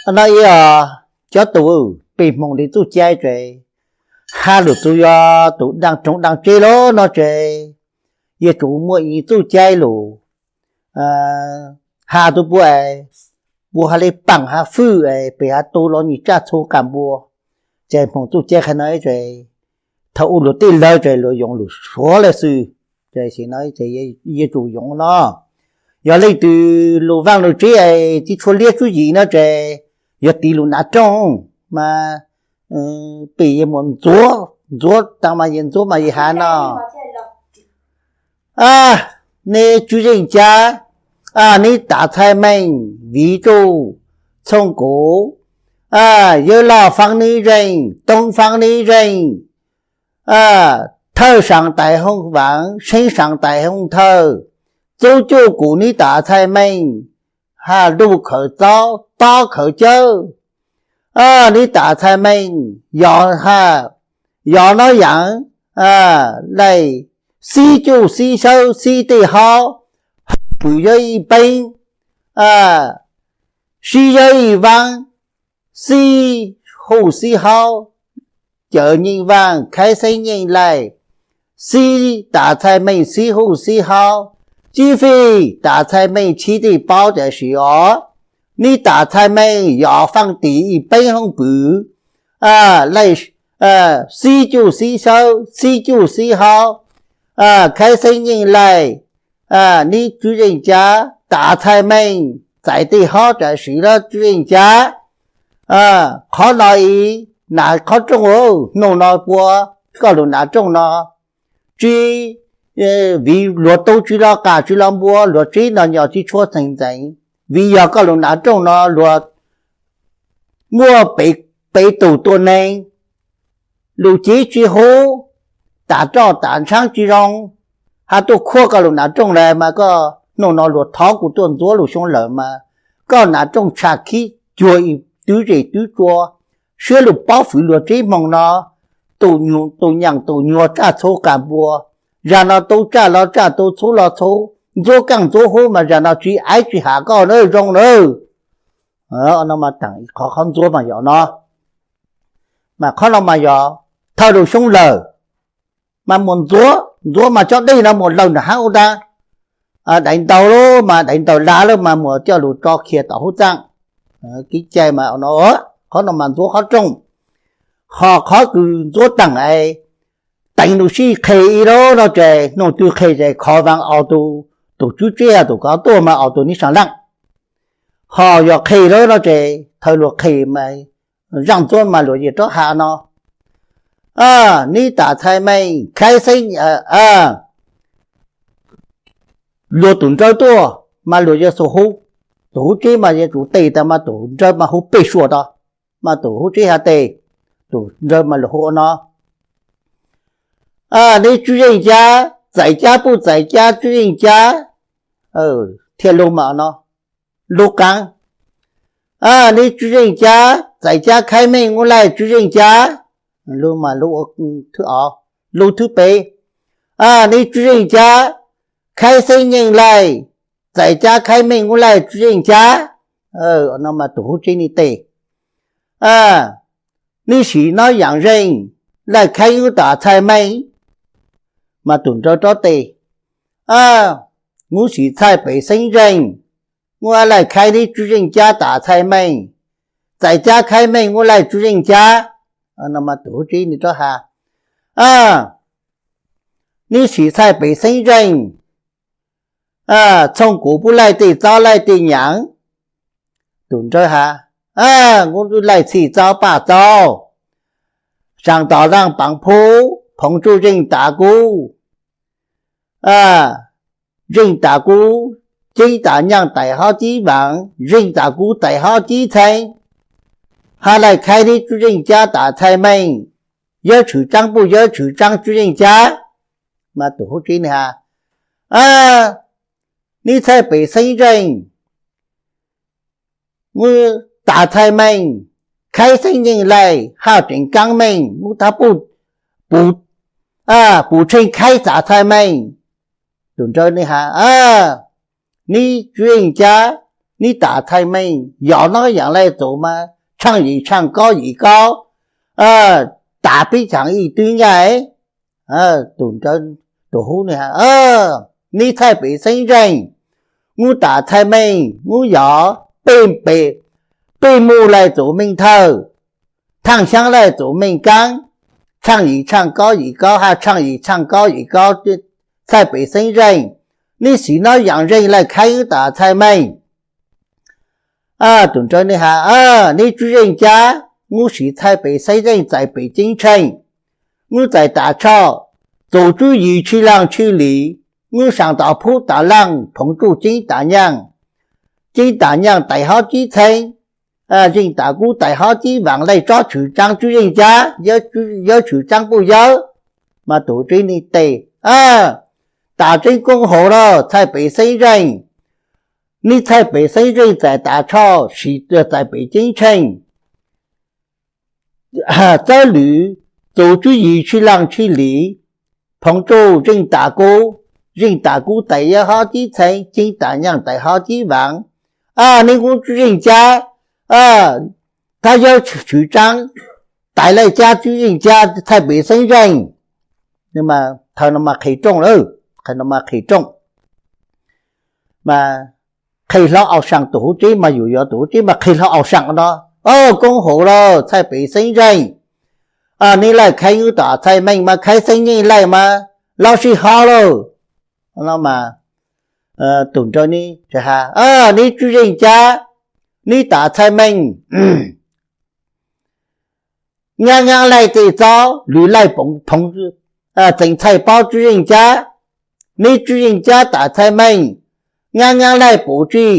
No ib os, cov tub, peb hmoov li txuj cai tsev, hab lwm tug yog tus daaj roog daaj tsev lawm no tsev, yuav tsum muaj ib txuj cai lug, has tub puab es, puab has le paam has fwj es peb has tu los nyim tsaj txhu qas npua. Ces hmoov txuj cai qhia no tsev, thaum ub luag tej lawv tsev luag yoov lug suav le xwb, ces no yuav tsum yoov no. Yog leej twg lug vaaj lug tsev es tsi tshua liab tsuab yim no tsev, yog tiv lug nav rooj mas peb yuav muab ntxuav, ntxuav taag mas yuav ntxuav mas yuav has no. Neb tswv zeej Cab, neb Tav Txhais Meej, Viv Tsuj, Txhooj Kuv, Yawg Loj Faab Neb Zeej, Toob Faab Neb Zeej, Thawj Saam Tais Hooj Vaav, Seeb Saam Tais Hooj Thawj, Txub Cuj Kuv neb Tav Txhais Meej, has Ntuj Khawv Txob, Tob Khawv Cawb, neb Tav Txhais Meej, yog has, yog Nob Yaav, Laij, Xib Cuj Xib Xawb Xib Tej Hob, Hawj Pwm Yawg Ib Peeb, Sib Yawg Ib Vaab, Xib Huj Xib Haub, Cawv Nyeej Vaaj, Khaib Xeeb Nyeej Laij, Xib Tav Txhais Meej Xib Huj Xib Haub, Cib Fij Tav Txhais Meej Tshib Tej Paub Cawv Siv os, neb Tav Txhais Meej yog Faaj Tim Ib Peeb Hoob Pwm, Laij, Xib Cuj Xib Xawb Xib Cuj Xib Haub, Khaib Xeeb Nyeej Laij, neb tswv zeej Cab, Tav Txhais Meej Txais Tej Hob Cawv Siv los tswv zeej Cab. Qhov no ib, Nav Qhob Rooj, nub no puab koj lug nav rooj no, tsi, Viv luag tub tsi los qas tsi los npua, luag tsev no nyom tsi tshua txheej ntxeev, Viv yog koj lug nav rooj no luag muaj peb tug tuab neeg, lug cev tsi huv, tas roj tas ntshaab tsi zoo, has tuaj khuab koj lug nav rooj lawm mas koj, nub no luag thov kuv tuaj ntxuav lug xyoo lawm mas, koj nav rooj tshaj khib cuag ib twb zes twb tsua, siab lug pob fwv luag tsev hmoo no, tus nyaam tus nyuag tsaj txhu qas npua, zag no tu tsaj los tsaj tu txhu los txhu, ntxuav kaaj ntxuav huv mas zag no tsi aiv tsi has koj na zoo na. No mas taam qhov qhov ntxuav mas yog no, mas qhov no mas yog thawj lug xyoo lawm, mas muaj ntxuav, ntxuav mas cov dej no muaj lawg nram hav ua ntaag, daiv ntaug lawm mas daiv ntaug lag lawm mas muaj coj lug tso khiav tom huv txaaj. Kev cai mas no, qhov no mas ntxuav qhov rooj. Ho qhov kws ntxuav taam es teev lug sib qhe ib lub no ces nub twg qhe ces khov vaas aus tus, tus tswv tsev has tus kov tuaj mas aus tus neb saam laaj. Ho yog qhe lawm no ces thawj lug qhe mas zaaj ntxuav mas luag yeej rov has no, neb Tav Txhais Meej Khaib Xeeb, luag tus nrawg tuaj mas luag yeej xub hu, tus huv tsev mas yeej tsum tes tas mas tus nrawg mas hu pem suas tod, mas tus huv tsev has tes, tus nrawg mas luag hu ua no, neb tswv zeej Cab, Txais Cab puj Txais Cab tswv zeej Cab, thiaj lug mas no, lug qaab, neb tswv zeej Cab, Txais Cab Khaib Meej Nuj Laij tswv zeej Cab, lug mas lug thwb peb, neb tswv zeej Cab, Khaib Xeeb Nyeej Laij, Txais Cab Khaib Meej Nuj Laij tswv zeej Cab, no mas tus huv tsev neb tes, neb sim Nob Yaam Zeej, Laij Khaib Nuj Tav Txhais Meej, mas tus nrawg rov tes, nub sim Txhais Pem Xeeb Zeej, Nuj Laij Khaib neb tswv zeej Cab Tav Txhais Meej, Txais Cab Khaib Meej Nuj Laij tswv zeej Cab, no mas tus huv tsev neb rov has, neb sim Txhais Pem Xeeb Zeej, Txhooj Kuv puj Laij tej txob laij tej nyaav, tus nrawg has, Nuj Laij txhij txob paj txob, Saam Tom Zaaj Paav Phub, Phoov Tsuj Zeej Tav Kub, Zeej Tav Kub, Ceeb Tav Nyaaj Tais Hob Cib Vaam, Zeej Tav Kub Tais Hob Cib Txheeb, Hab Laij Khaib neb tswv zeej Cab Tav Txhais Meej, Yawg Tshwm Tsaab puj Yawg Tshwm Tsaab tswv zeej Cab, mas tus huv tsev neb has, neb Txhais Pem Xeeb Zeej, Tav Txhais Meej, Khaib Xeeb Nyeej Laij, Haj Tseem Kaab Meej, Nuj Tav Puj, Pum Tsheej Khaib Tav Txhais Meej, tus nrawg neb has, neb tswv zeej Cab, neb tas txhais meej yog nov yaam laj txuv mas tshaaj yim tshaaj kaub yim kaub, tas pib chaam ib tub nyaj. Tus hub, neb txhais pem xeeb zeej, nub tas txhais meej nub yog peb mus laj txuv meej thawj, thaaj xyaab laj txuv meej kaab, tshaaj yim tshaaj kaub yim kaub hab tshaaj yim tshaaj kaub yim kaub, txhais pem xeeb zeej, neb sim nov yaam zeej laj khaib nub tas txhais meej. Tus nraud neb has, neb tswb zeej cab, nub sim txhais pem xeeb zeej txais pem ceeb tsheej, nub txais tas tshoj, txuv tswb yim tshij laaj tshij lim, nub saam tom phub tas laaj phoov tsuj ceeb tas nyaaj, ceeb tas nyaaj tais hob cib txheeb, zeej tas kub tais hob cib vaam laj tsob tshwm tsaab tswb zeej cab, yuav tshwm tsaab puj yawb. Mas tus tswb neb teb, tas tseeb koob haum lawm txhais pem xeeb zeej, neb txhais pem xeeb zeej txais tas tshoj sim txais pem ceeb tsheej, txawb lwm, txuv tswb yim tshij laaj tshij lim, phoov tsuj zeej tas kub, zeej tas kub tais yawb hob cib txheeb, ceeb tas nyaaj tais hob cib vaam. Neb kub tswb zeej cab, thab yawb tshwm tsaab, tais laj cab tswb zeej cab txhais pem xeeb zeej. Thaum no mas qhia rooj lawm, qhia rooj, qhia hlob au saam, tus hub tsib mas yus yuav tus hub tsib mas qhia hlob au saam no, koob haum lawm txhais pem xeeb zeej, neb laj khaib nub tas txhais meej mas khaib xeeb zeej laj mas lub sij hob lawm. Tus nraud neb has, neb tswb zeej cab, neb tas txhais meej, nyaab nyaab laj tej txob lwm laj phoov, txeem txhais paub tswb zeej cab, neb tswb zeej cab tas txhais meej, nyaab nyaab laj puv tsij,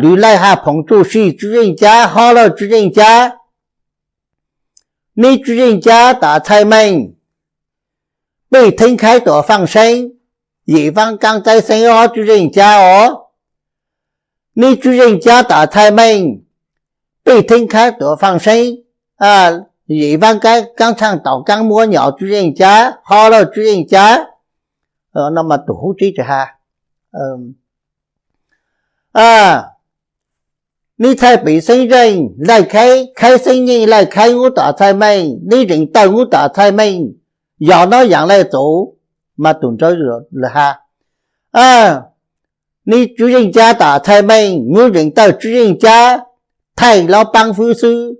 lwm laj hab phoov tsuj sij tswb zeej cab hob lawm tswb zeej cab, neb tswb zeej cab tas txhais meej, pej theeb khaib tuam faaj seeb, yim vaab kaab txaib xeeb ob tswb zeej cab os, neb tswb zeej cab tas txhais meej, pej theeb khaib tuam faaj seeb, yim vaab kaab tshaaj taus kaab muab nyom tswb zeej cab hob lawm tswb zeej cab. No mas tus hub tsib teb has, neb txhais pem xeeb zeej laj khaib, khaib xeeb zeej laj khaib nub tas txhais meej, neb zeem tawm nub tas txhais meej yog nov yaam laj txuv. Mas tus nraud has, neb tswb zeej cab tas txhais meej, nub zeem tawm tswb zeej cab, thaij lub paab fwb xwb,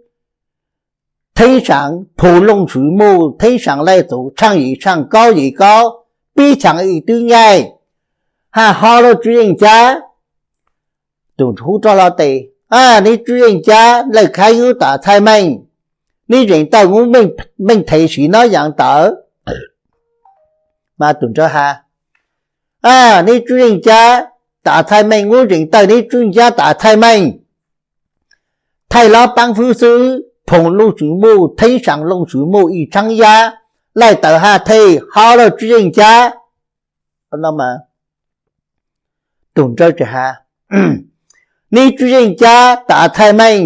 theeb saam phu looj swm muj, theeb saam laj txuv tshaaj yim tshaaj kaub yim kaub, pib chaam ib tub nyaj, hab hob lawm tswb zeej cab. Tus hub rov los teb, neb tswb zeej cab laj khaib nub tas txhais meej, neb zeem tawm nub meej thev sim nov yaam tawv. Mas tus nraud has, neb tswb zeej cab tas txhais meej, nub zeem tawm neb tswb zeej cab tas txhais meej, thaij lub paab fwb xwb, phu looj swm muj, theeb saam looj swm muj ib tshaab yab, laj tawv hab thej hob lawm tswb zeej cab. Tus nraud teb has, neb tswb zeej cab tas txhais meej,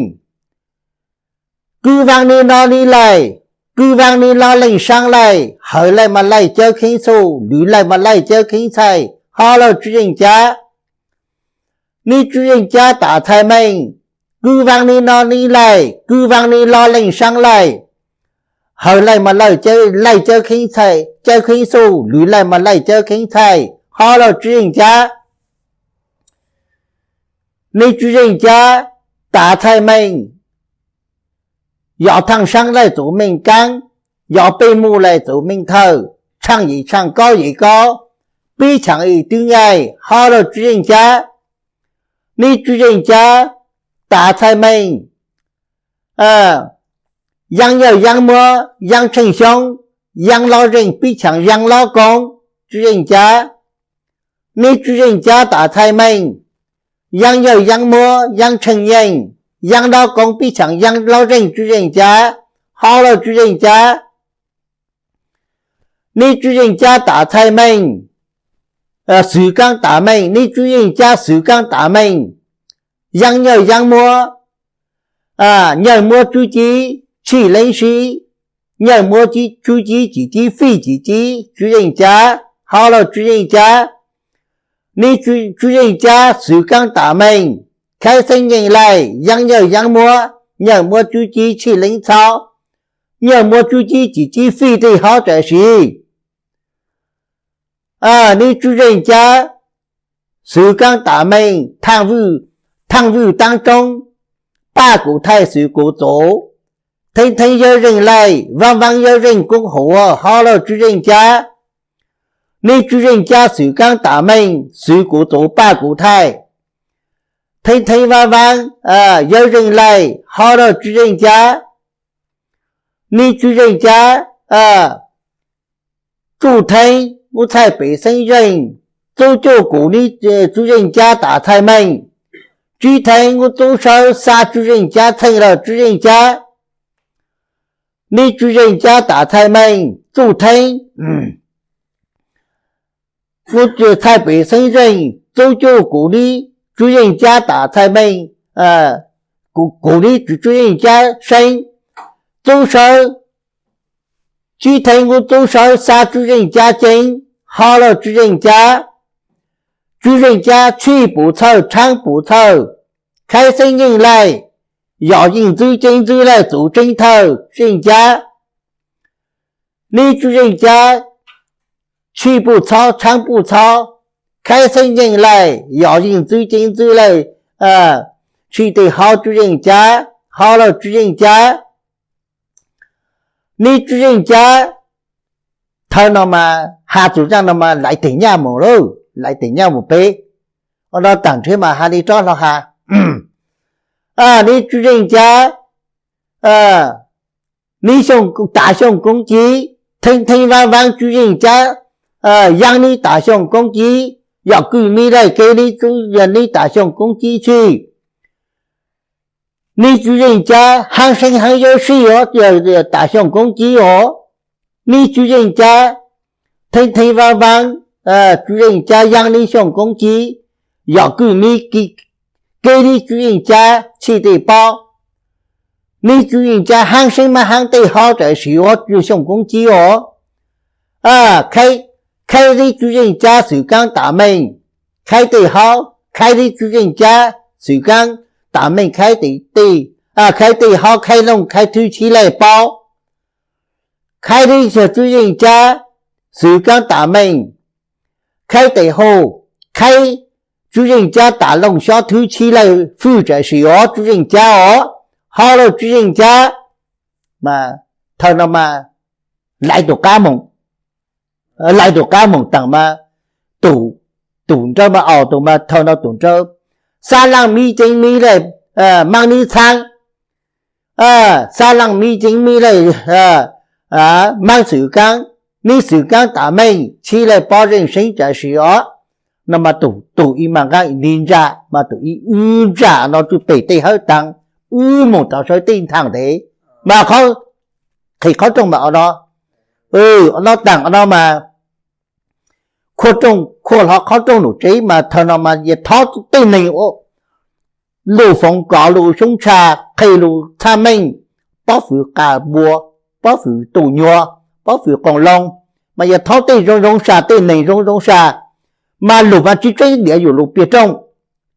kub vaab neb nov neb laj, kub vaab neb lub leej saab laj, hawv laj mas laj cawb kheeb xuj, lwm laj mas laj cawb kheeb txhais hob lawm tswb zeej cab. Neb tswb zeej cab tas txhais meej, kub vaab neb nov neb laj, kub vaab neb lub leej saab laj, hawv laj mas laj cawb kheeb txhais, cawb kheeb xuj, lwm laj mas laj cawb kheeb txhais hob lawm tswb zeej cab. Neb tswb zeej cab tas txhais meej, yog thaaj saab laj txuv meej kaab, yog peb mus laj txuv meej thawj, tshaaj yim tshaaj kaub yim kaub, pib chaam ib tub nyaj hob lawm tswb zeej cab. Neb tswb zeej cab tas txhais meej, yaab yawj yaab muab yaab tsheej xyoob, yaab lob zeej pib chaam yaab lob koob tswb zeej cab. Neb tswb zeej cab tas txhais meej, yaab yawj yaab muab yaab tsheej yeej, yaab lob koob pib chaam yaab lob zeej tswb zeej cab hob lawm tswb zeej cab. Neb tswb zeej cab tas txhais meej, xwv kaab tas meej, neb tswb zeej cab xwv kaab tas meej, yaab yawj yaab muab, nyawj muab tswb cib tshij leeb sib, nyawj muab tswb cib cim cib fij cim cib tswb zeej cab hob lawm tswb zeej cab. Neb tswv zeej cab xwv kaab tam meej, khaib xeeb nyeej laij, yaab nyawj yaab muab, nyawj muab tswb cib tshij leeb txhob, nyawj muab tswb cib tsis cib fij tej hob tsav siv. Neb tswv zeej cab xwv kaab tam meej, thaaj vwj taab roob, paj kuv thaij xwv kuv txuv, theeb theeb yawb zeej laij, vaab vaab yawb zeej koob huv, hob lauj tswv zeej cab. Neb tswv zeej cab xwv kaab tam meej, xwv kuv txuv paj kuv thaij, theeb theeb vaab vaab yawb zeej laij, hob lauj tswv zeej cab. Neb tswv zeej cab tsuj theeb muab txhaij pem xeeb zeej, txub cuj kuv neb tswv zeej cab tam txhais meej, tsib theeb muab txub sawb xa tswv zeej cab txheej lauj tswv zeej cab. Neb tswv zeej cab tam txhais meej, txuj theeb muab txhaij pem xeeb zeej, txub cuj kuv neb tswv zeej cab tam txhais meej, kuv neb tswv zeej cab seeb, txub sawb, tsib theeb muab txub sawb xa tswv zeej cab ceeb, hob lauj tswv zeej cab. Tswv zeej cab tshij puv txhawj tshaab puv txhawj, khaib xeeb nyeej laij, yog yeej ntxwb ceeb ntxwb laij txuv tseeb thawj zeej cab. Neb tswv zeej cab tshij puj txhob tshaab puj txhob, khaib xeeb nyeej laij, yog yeej ntxwb ceeb ntxwb laij tshij tej hob tswv zeej cab, hob lauj tswv zeej cab. Neb tswv zeej cab, thawj no mas has txug zaaj no mas laiv teg nyaj mus lauj, laiv teg nyaj mus peb. Ua no taam nrhiav mas has li rov hlo has. Neb tswv zeej cab, neb tas xyooj koob cib, theeb theeb vaab vaab tswv zeej cab yaab neb tas xyooj koob cib, yog kwj mib laij kev neb tas xyooj koob cib tshij. Neb tswv zeej cab haab seeb haab yawb sij tas xyooj koob cib os. Neb tswv zeej cab theeb theeb vaab vaab tswv zeej cab yaab neb xyooj koob cib, yog kwj mib kev neb tswv zeej cab tshij tej pob. Neb tswv zeej cab haab seeb mab haab tej hob tsav siv ua xyooj koob cib os. Khaib neb tswv zeej cab xwv kaab tam meej, khaib tej hob, khaib neb tswv zeej cab xwv kaab tam meej, khaib tej, khaib tej hob khaib looj khaib thwb tshib laij pob. Khaib neb tswv zeej cab xwv kaab tam meej, khaib tej hauj, khaib tswv zeej cab tas looj xyob thwb tshib laij fwj tsav siv os tswv zeej cab os, hob lauj tswv zeej cab. Mas thawj no mas laiv tus qab moog, laiv tus qab moog taag mas tus nrawb mas aus tus mas thawj no tus nrawb, xab laaj mib ceeb mib laij maab neb txhaab, xab laaj mib ceeb mib laij maab xwv kaab, neb xwv kaab tam meej tshib laij pob zeej seeb tsav siv os. No mas tus ib mas nqaab ib nti ntsa mas tus ib wb ntsa no tswj peg tej hawb taag, wb moog rov sawv tej nthaaj ntev. Mas qhov, qhia qhov rooj mas no, no taag no mas khua rooj, khua hlo qhov rooj num tsev mas thawj no mas yog thov tej neeg lug foov kov lug xyoob tshaj, qhia lug txhaj meej, pob fwv qas npua, pob fwv tus nyuag, pob fwv qoos loo, mas yog thov tej zoo zoo saj, tej neeg zoo zoo saj, mas lug mas tsi tseeb diav yus lug piag rooj,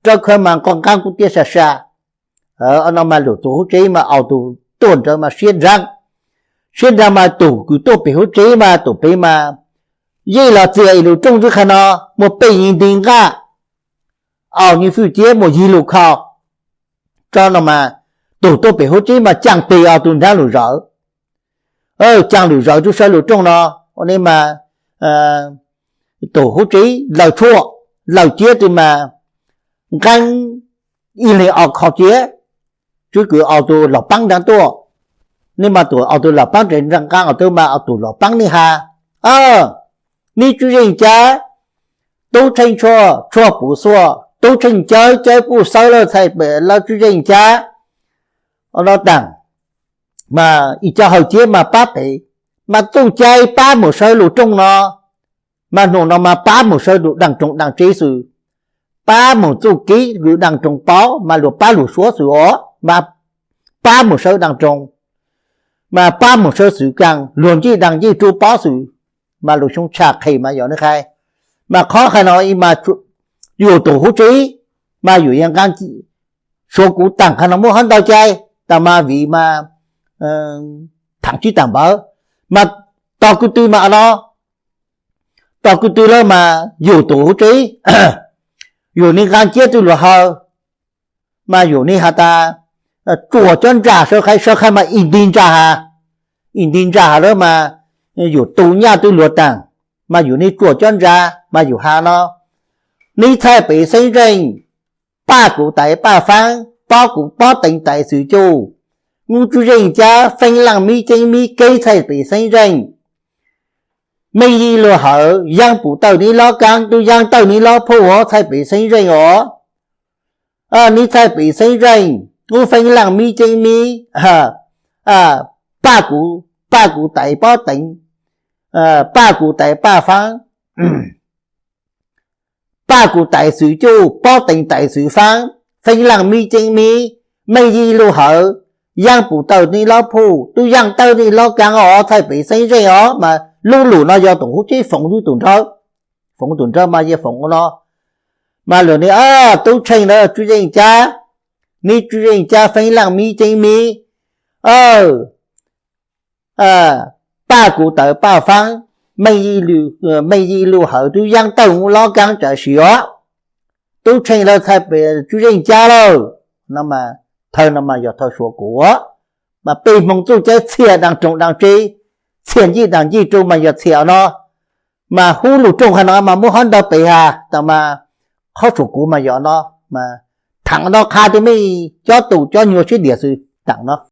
rau khawv mas nqoj nqaab kuj tiaj saj saj. No mas lug txug hauv tsev mas aus tus tuaj nrawd mas siab nraag, siab nraag mas tus kws tuaj pem hauv tsev mas tus pem mas yeej los txias lug rooj ntxwb qha no, muaj peb yig nti nqaj, aus nyuag fwj ciab muaj yig lug kho. Tso no mas tus tuaj pem hauv tsev mas caaj peg os tus nraag lug zawv, caaj lug zawv tub sawv lug rooj no, ua ne mas tus hauv tsev lawv tshuaj, lawv ciab tw mas nqeeb ib leeg aus kho ciab, tswb kws aus tus los paab nraag tuaj, ne mas tus aus tus los paab nraag nqaa os tw mas aus tus los paab ne has, neb tswv zeej cab tub tsheej tshuaj, tshuaj puv xuaj, tub tsheej cawb, cawb puj xawb lawm txhais pem lawv tswv zeej cab. No taag mas ib co hawm ciab mas pab pem, mas txuj cai pab mus sawv lug rooj no, mas num no mas pab mus sawv lug daam rooj daam tsev xwb, pab mus txuj kev lug daam rooj pob mas lug pab lug suav xwb os, mas pab mus sawv daam rooj, mas pab mus sawv xwv kaaj lug ncej daam ncej rua pob xwb, mas lug xyoob tshaj qhia mas yog ne qha. Mas qhov qha no ib mas yus tus huv tsev, mas yus yeej nqa, suav kuv taag qha no muab hov ntau cai, tas mas vim mas thaam tsib taag npawv, mas tog kwv tw mas no, tog kwv tw lawm mas yus tus huv tsev, yus ne nqa ciab twg luag hawm, mas yus ne has tas tsuam cov ntsa sawv qhai sawv qhai mas ib nti ntsa has, ib nti ntsa has lawm mas yus tu nyaj twg luag taag, mas yus ne tsuam cov ntsa, mas yus has no, neb txhaj pem xeeb zeej, paj kuv tais paj faab, pob kuv pob teev tais xwm cuj, nub tswb zeej cab feeb laaj mib ceeb mib keeb txhaj pem xeeb zeej, meej yij lug hawv yaab pum tawj neb lob kaab tub yaab tawj neb lob phuj txhaj pem xeeb zeej os. Neb txhaj pem xeeb zeej, nub feeb laaj mib ceeb mib, paj kuv, paj kuv tais pob teev, paj kuv tais paj faab, paj kuv tais xwm cuj, pob teev tais xwm faab, feeb laaj mib ceeb mib, meej yij lug hawv, yaab pum tawj neb lob phuj tub yaab tawj neb lob kaab os txhaj pem xeeb zeej os. Mas lub lus no yog tus huv tsev foom lub tus nrawb, foom tus nrawb mas yeej foom no, mas lug ne, tub tsheej lawm tswb zeej cab, neb tswb zeej cab feeb laaj mib ceeb mib, paj kuv tawv paj faab, meej yij lug hawv tub yaab tawj neb lob kaab tsav si os. Tub tsheej lawm txhaj pem tswb zeej cab lawm. Thawj no mas yog thawj suav kuv, mas peb hmoov txuj cai txhia daag roog daag tsev, txhia ncij daag ncij rua mas yog txhia no, mas hub lug rooj qha no mas muab hov ntawd pem has tas mas qhov suav kuv mas yog no, mas thaam no qha twb mej cob tus cob nyuag sib diam xwb taam no.